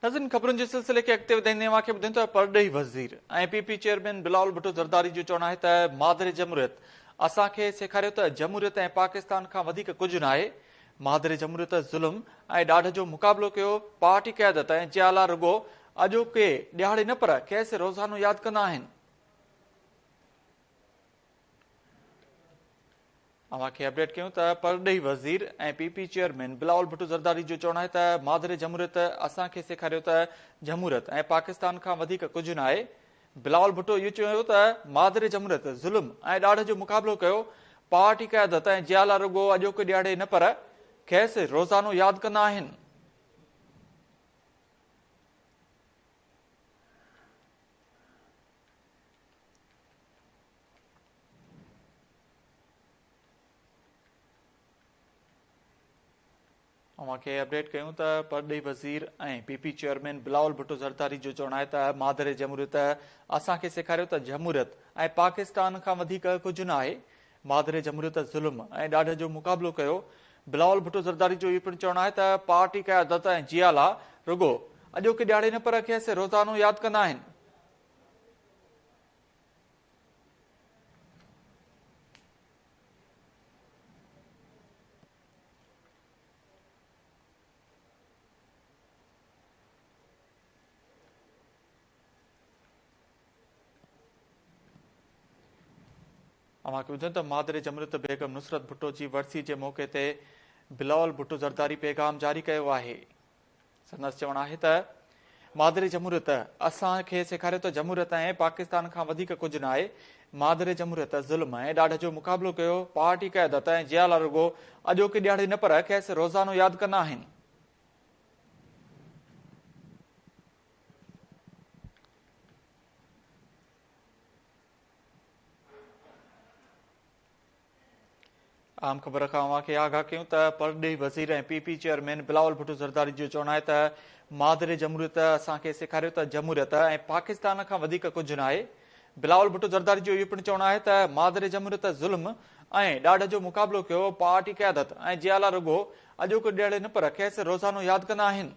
ناظرين خبرن جي سلسلي کي اڳتي وڌائيندي اوهان کي ٻڌايون ته پرڏيهي وزير ۽ P P chairman Bilawal Bhutto Zardari جو چوڻ آهي ته مادر جمهوريت اسان کي سيکاريو ته جمهوريت ۽ پاڪستان کان وڌيڪ ڪجهه ناهي، مادر جمهوريت ظلم ۽ ڏاڍ جو مقابلو ڪيو، پارٽي قيادت ۽ جيالا رڳو اڄوڪي ڏهاڙي نه پر کيس روزانو ياد ڪندا آهن. اوهان کي اپڊيٽ ڪيون ته پرڏيهي وزير ۽ P P chairman Bilawal Bhutto Zardari جو چوڻ آهي ته مادر جمهوريت اسان کي سيکاريو ته جمهوريت ۽ پاڪستان کان وڌيڪ ڪجهه ناهي. بلاول ڀٽو اهو چيو ته مادر جمهوريت ظلم ۽ ڏاڍ جو مقابلو ڪيو، پارٽي قيادت ۽ جيالا رڳو اڄوڪي ڏهاڙي نه پر کيس روزانو ياد ڪندا آهن. اوهان کي اپڊيٽ ڪيون ته پرڏيهي وزير ۽ P P chairman Bilawal Bhutto Zardari جو چوڻ آهي ته مادر جمهوريت اسان کي سيکاريو ته جمهوريت ۽ پاڪستان کان وڌيڪ ڪجهه ناهي، مادر جمهوريت ظلم ۽ ڏاڍ جو مقابلو ڪيو. بلاول ڀٽو زرداري جو اهو پڻ چوڻ آهي ته پارٽي قيادت ۽ جيالا رڳو اڄوڪي ڏهاڙي نه پر کيس روزانو ياد ڪندا آهن. اوهان کي ٻڌايون ته مادر جمهوريت بيگم نصرت ڀٽو جي ورسي جي موقعي تي بلاول ڀٽو زرداري پيغام جاري ڪيو آهي. سندس چوڻ آهي ته مادر جمهوريت اسان کي سيکاريو ته جمهوريت ۽ پاڪستان کان وڌيڪ ڪجهه ناهي، مادر جمهوريت ظلم ۽ ڏاڍ جو مقابلو ڪيو، پارٽي قيادت ۽ جيالا رڳو اڄوڪي ڏهاڙي نه پر کيس روزانو ياد ڪندا آهن. اهم خبر کان اوهان کي آگاهه ڪيون ته پرڏيهي وزير ۽ P P chairman Bilawal Bhutto Zardari جو چوڻ آهي ته مادر جمهوريت اسان کي سيکاريو ته جمهوريت ۽ پاڪستان کان وڌيڪ ڪجهه ناهي. بلاول ڀٽو زرداري جو اهو پڻ چوڻ آهي ته مادر جمهوريت ظلم ۽ ڏاڍ جو مقابلو ڪيو، پارٽي قيادت ۽ جيالا رڳو اڄوڪو ڏهاڙي نه پر کيس روزانو ياد ڪندا آهن.